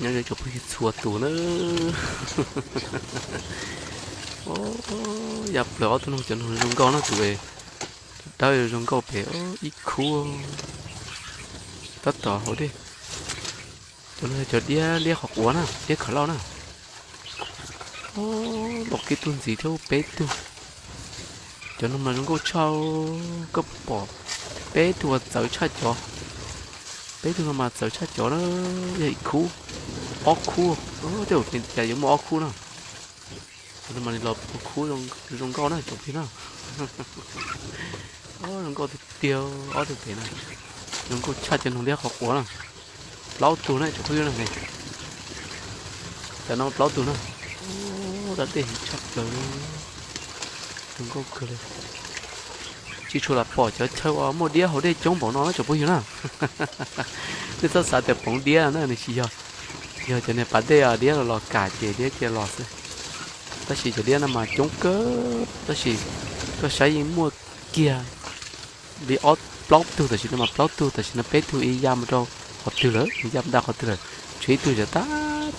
Nyob zoo tsoom phooj ywg txhua tus na. Ya plaws ob tug noog, cov noog zoo nkauj na, tus dawb zoo nkauj pem ib khub. Tab tom haus dej. Cov no yog cov diab liab qhov quav na, diab khawm lauj na. Los kiag tug ntxiv thiab peb tug. Cov no mas zoo nkauj tshaj, koj pom peb tug uas txawv tshaj cov. Peb tug no mas txawv tshaj cov na, yog ib khub, ob khub, tej zaum cas yuav muaj ob khub na. Cov no mas los ua khub zoo nkauj na tsoom phooj ywg na. Zoo nkauj tiag tiag, ob tug pem na, zoo nkauj tshaj cov noog liab qhov quav na. Plaub tug na tsoom phooj ywg na. Cov no plaub tug na. Da dej heev tshaj plaws, zoo nkauj kawg li. Tsis tshua lam pom cov chaw uas muaj diab haus dej coob npaum no na tsoom phooj ywg na. Nej txhob xav tias poov diab na, nws tsis yog, yog cov niag pas dej diab los los kam ces diab cia los xwb. Tab sis cov diab no mas coob kawg, tab sis koj saib yeej muaj kiag li ob plaub tug tam sim no mas plaub tug tam sim no peb tug ib ya mus rau qhov twg lawm, ib ya mus dab qhov twg lawm, tshuav ib tug tseem tab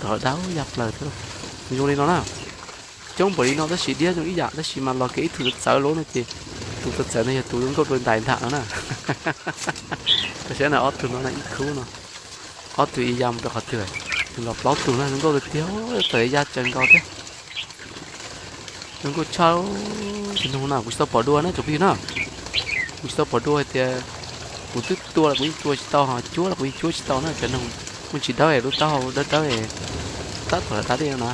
tom dab ya plaws thiab. Zoo li no na, coob npaum li no tab sis diab zoo ib yam tab sis mas los kiag ib tug txawv txawv lawm no ces tus txawv txawv no yog tus zoo nkauj dua ntais ntag no na. Koj saib na ob tug no na ib khub no, ob tug ib ya mus rau qhov twg lawm, nws los plaub tug na zoo nkauj tiag tiag, txawm ya tsawv nkaus thiab. Zoo nkauj tshaj. Cov noog no kuv tsis tau pom dua na tsoom phooj ywg na. Kuv tsis tau pom dua hais tias kuv twb tua los kuv yeej tua tsis tau, ho cuab los kuv yeej cuab tsis tau na. Cov noog muaj ntsis dawb es lub taub hau dawb dawb es tab tom dab dej no na.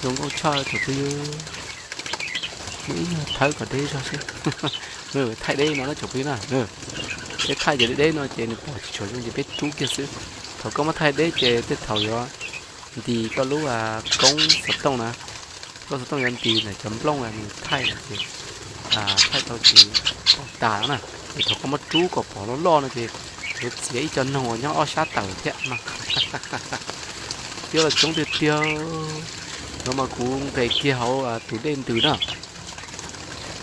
Zoo nkauj tshaj tsoom phooj ywg. Muaj ib nyuag thawb kom deb zog seb. Thaij deb no na tsoom phooj ywg na. Peb thaij cov deb deb no ces nws pom tsis tshua zoo ces peb rub kiag xwb. Thaum koj muab thaij deb ces tej thaum yuav ntis koj lub koob xov tooj na. Koob xov tooj yuav ntis ntawm cov nplooj nws thaij no ces thaij tau tsis pom tas no na. Ces thaum koj muab rub kom pom loj loj no ces yuav txiav ib co noog uas nyob ob sab tawm thiab no. Diab los coob tiag tiag. No mas kuv nqes kiag hauv tus dej ntws na.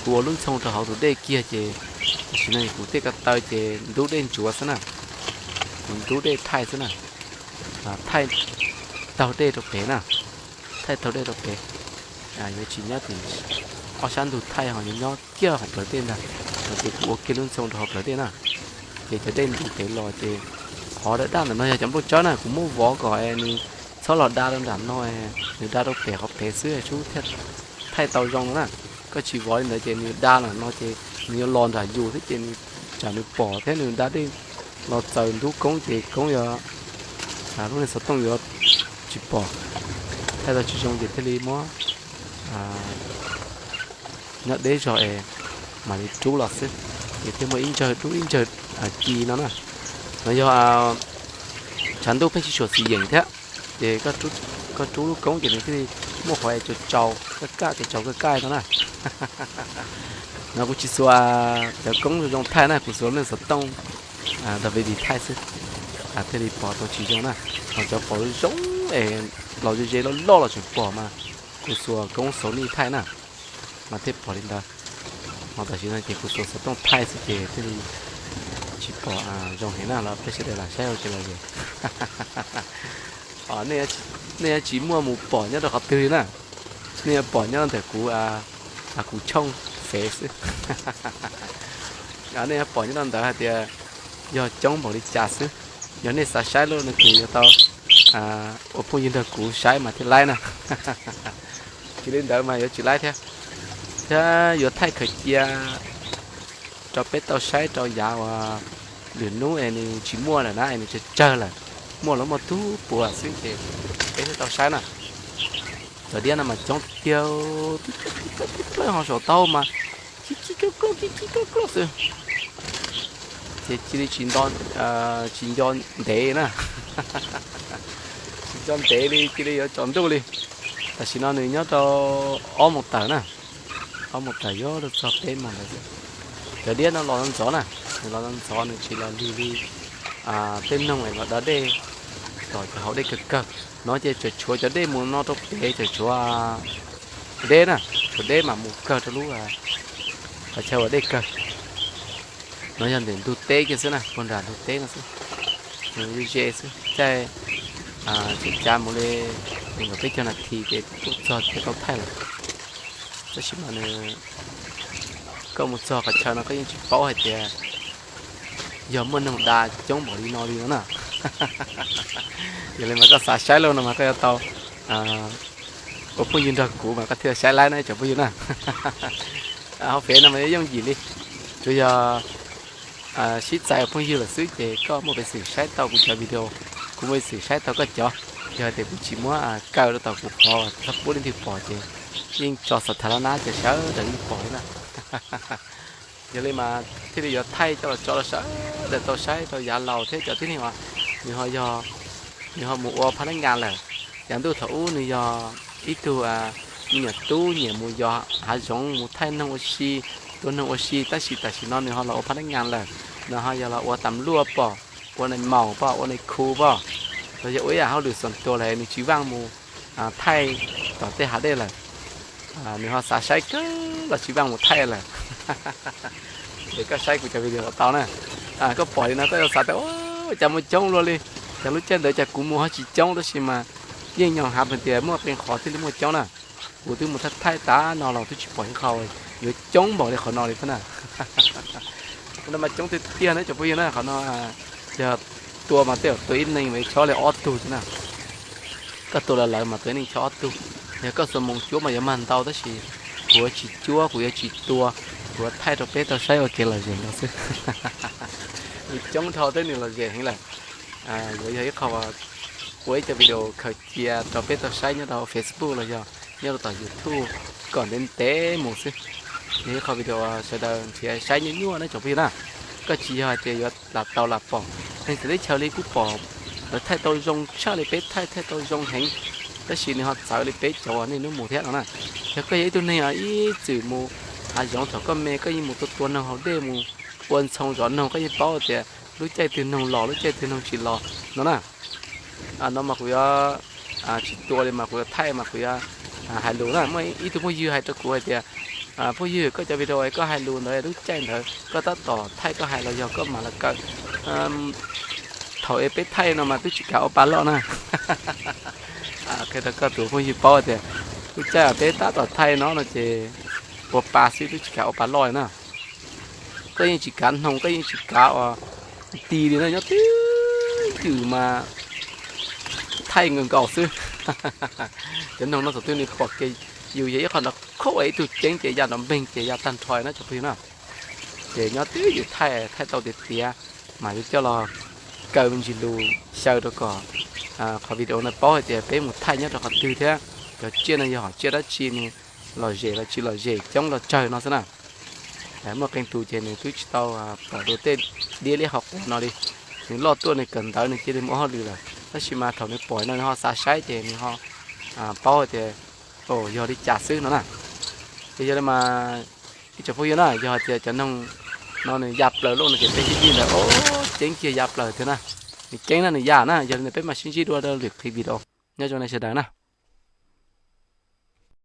Kuv ua lub ntxhoo rau hauv tus dej kiag ces tam sim no kuv tej ko taw ces ntub dej ntsuav xwb na. Kuv ntub dej thaij xwb na. Thaij taug dej rau pem na. Thaij taug dej rau pem. Yuav tsis nyob tim ob sab ntug thaij ho yuav nyob kiag hauv plawv dej ntag. No ces kuv ua kiag lub ntxhoo rau hauv plawv dej na. Ces cov dej ntws pem los ces qhov daj daj ntawm no yog cov nplooj tsawb na, kuv muab vov kom nws txhob los da rau nram no, nws da rau pem qhov pem xwb sub thiaj thaij tau zoo no na. Koj tsis vov li ntawd ces nws da ntawm no ces nws yuav los nram yus thiab ces nws tsam nws pom thiab nws da dej los txaws ntub koob ces koob yuav, lub niag xov tooj yuav tsis pom, thaij tau tsis zoo ces thiaj li muab nyob deb zog es mam li rub los xwb. Ces thiaj muaj ib ntsawg dub ib ntsawg ci no na. No yog tshav ntuj pheej tsis tshua xis yeem thiab, ces koj rub lub koob ces nws thiaj li muaj qhov es tsaus tsaus kaj kaj, tsaus tsaus kaj kaj no na. No kuv tsis xuas cov koob zoo thaij na, kuv xuas lub niag xov tooj da vi di thaij xwb, thiaj li pom tau tsis zoo na. Ho cov pom zoo es los ze ze loj loj los tseem pom mas kuv xuas koob Sony thaij na, mas thiaj pom li ntawd. Ho tam sim no ces kuv xuas xov tooj thaij xwb ces thiaj li tsis pom zoo heev na, los peb sawv daws lam saib ua ke los yog. Nej yuav tsis muaj mus pom nyob rau qhov twg li na, nej yuav pom nyob ntawm kuv, kuv tshooj fev xwb. Nej yuav pom nyob rau ntawd hais tias yog coob npaum li cas xwb. Yog nej xav saib lawm no ces yuav tau ua phooj ywg nrog kuv saib mas thiaj laib na. Tsis li ntawd mas yuav tsis laib thiab. Thiab yuav thaij khaws cia rau peb tau saib rau yav uas lwm hnub es nws tsis muaj lawm na, es nws tsawg tsawg lawm, muaj los muaj tub puas xwb ces peb thiaj tau saib na. Cov diab no mas coob tiag tiag, tib plaub ho saum taub hau mas ci ci kluj kluj ci ci kluj kluj xwb. Ces cia li tsis nto, tsis nco ntev na. Tsis nco ntev li, cia li yuav tsaus ntuj li. Tam sim no nws nyob rau ob moos tawm na, ob moos tawm yuav luag txog peb moos ntawd xwb. Cov diab no los ntxov na, nws los ntxov, nws tsis los lig li tej noog es los da dej tom cov hauv dej kawg kawg. No ces tseem tshuav cov dej mus no rau pem, tseem tshuav deb na, tshuav deb mam mus kawg rau lub qhov chaw uas dej kawg. No yog ntawm ntug teb kiag xwb na, puag nram ntug teb no xwb. Nws ze ze xwb, caij Tseem cav mus li nees nkaum peb caug nas this ces kuj txog tias tau thaij lawm. Tab sis mas nws, koj mus txog qhov chaw no koj yeej tsis paub hais tias yog muaj noog da coob npaum li no li no na. Yog li mas koj xav saib lawm no mas koj yuav tau ua phooj ywg nrog kuv mas koj thiaj saib laib na cov phooj ywg na. Hauv fev no mas yooj yim li, tsuas yog sib txais ua phooj ywg lawm xwb ces koj muaj peev xwm saib tau kuv cov video, kuv muaj peev xwm saib tau koj cov. Yog tias kuv tsis muab kaw rau tom kuv qhov txhob pub leej twg pom ces yeej tso xov thav lab nab ces sawv daws yeej pom li na. Yog li mas thiaj li yuav thaij coj los tso rau sawv daws tau saib rau yav laus thiab cov tib neeg uas nws ho yog, nws ho mus ua phab nab nkas lawm. Yav ntuj thaum ub nws yog ib tug me nyuam tub nyiam mus yos hav zoov mus thaij noog ua si, tua noog ua si, tab sis tam sim no nws ho los ua phab nab nkas lawm. Nws ho yog los ua tas luaj pom, ua nais maus pom, ua nais khu pom, los yog ua ib yam hauj lwm xoom tua lawm nws tsis vaaj mus thaij tom tej hav dej lawm. Nws ho xav saib kawg los tsis vaaj mus thaij lawm. Es koj saib kuv cov video los tau na. Koj pom li no koj yuav xav tias cas muaj coob luaj li, cas lub caij ntawd cas kuv mus ho tsis coob tab sis mas yeej nyog hav hais tias muaj qee qhov thiaj li muaj coob na. Kuv twb mus thaij thaij tas no los twb tsis pom ib qho yuav coob npaum li qhov no li thiab na. Qhov no mas coob tiag tiag na cov phooj ywg na, qhov no yog tua mas tej zaum tua ib neeg mas chob li ob tug xwb na. Koj tua lawv lawv mas tua ib neeg chob ob tug. Yog koj xuas moos cuab mas yuav mag ntau tab sis kuv yuav tsis cuab, kuv yuav tsis tua, kuv yuav thaij rau peb tau saib ua kev lom zem no xwb. Nws coob dhau thiab nws lom zem heev lawm. Yuav yog ib qho ua ib co video khaws cia rau peb tau saib nyob rau Facebook los yog nyob rau tom YouTube kom ntev ntev mus xwb. Yog ib qho video sawv daws nrhiav saib nyuaj nyuaj na cov phooj ywg na. Koj tsis yog hais tias yuav lam tau lam pom, neeg txawv teb chaws li kuj pom lawv thaij tau zoo tshaj li peb thaij, thaij tau zoo heev, tab sis nws ho txawv li peb cov uas niaj hnub mus thiab no na. Yog koj yog ib tug neeg ib txwm mus hav zoov thaum koj me koj yeej mus tua tua noog haus dej, mus ua ntxhoo zov noog koj yeej paub tias lub caij twg noog los lub caij twg noog tsis los no na. No mas kuv yuav tsis tua li mas kuv yuav thaij mas kuv yuav hais lus na. Muaj ib tug phooj ywg hais rau kuv hais tias, phooj ywg koj cov video es koj hais lus ntawd lub caij ntawd koj tab tom thaij koj hais los yog koj mam li kaw? Thaum es peb thaij no mas twb tsis kav ua pa loj na. Qhia rau koj tus phooj ywg paub tias lub caij peb tab tom thaij no no ces ua pa xwb twb tsis kav ua pa loj li na. Koj yeej tsis kav noog, koj yeej tsis kav ua ti li na, nyob twj ywm mas thaij nkaus nkaus xwb. Cov noog no thaum twg nws pom kiag yus yog ib qho nrov khauj ib tug ceeb ces ya nrov npeeg ces ya tag nrho na cov phooj ywg na. Ces nyob twj ywm thaij, thaij tau tiav tiav mas yuav coj los kaw me ntsis lus xyaw rau kom qhov video no paub hais tias peb mus thaij nyob rau qhov twg thiab cov tsiaj no yog hom tsiaj dab tsi, nws lom zem los tsis lom zem, coob los tsawg no xwb na. Muaj qee tus ces nws twb tsis tau pom dua tej diab liab qhov quav no li, nws loj tuaj nws kawm ntawv nws cia li mus ua hauj lwm lawm, tab sis mas thaum nws pom no nws ho xav saib ces nws ho paub hais tias yog li cas xwb no na. Ces yog li mas ib tsoom phooj ywg na, yog hais tias cov noog no nws ya plaws loj no ces peb sib ntsib ntawd, o, ceeb kiag ya plaws thiab na. Nws ceeb na nws ya na, yog li ntawd peb mam sib ntsib dua rau lwm qhov video. Nyob zoo nej sawv daws na.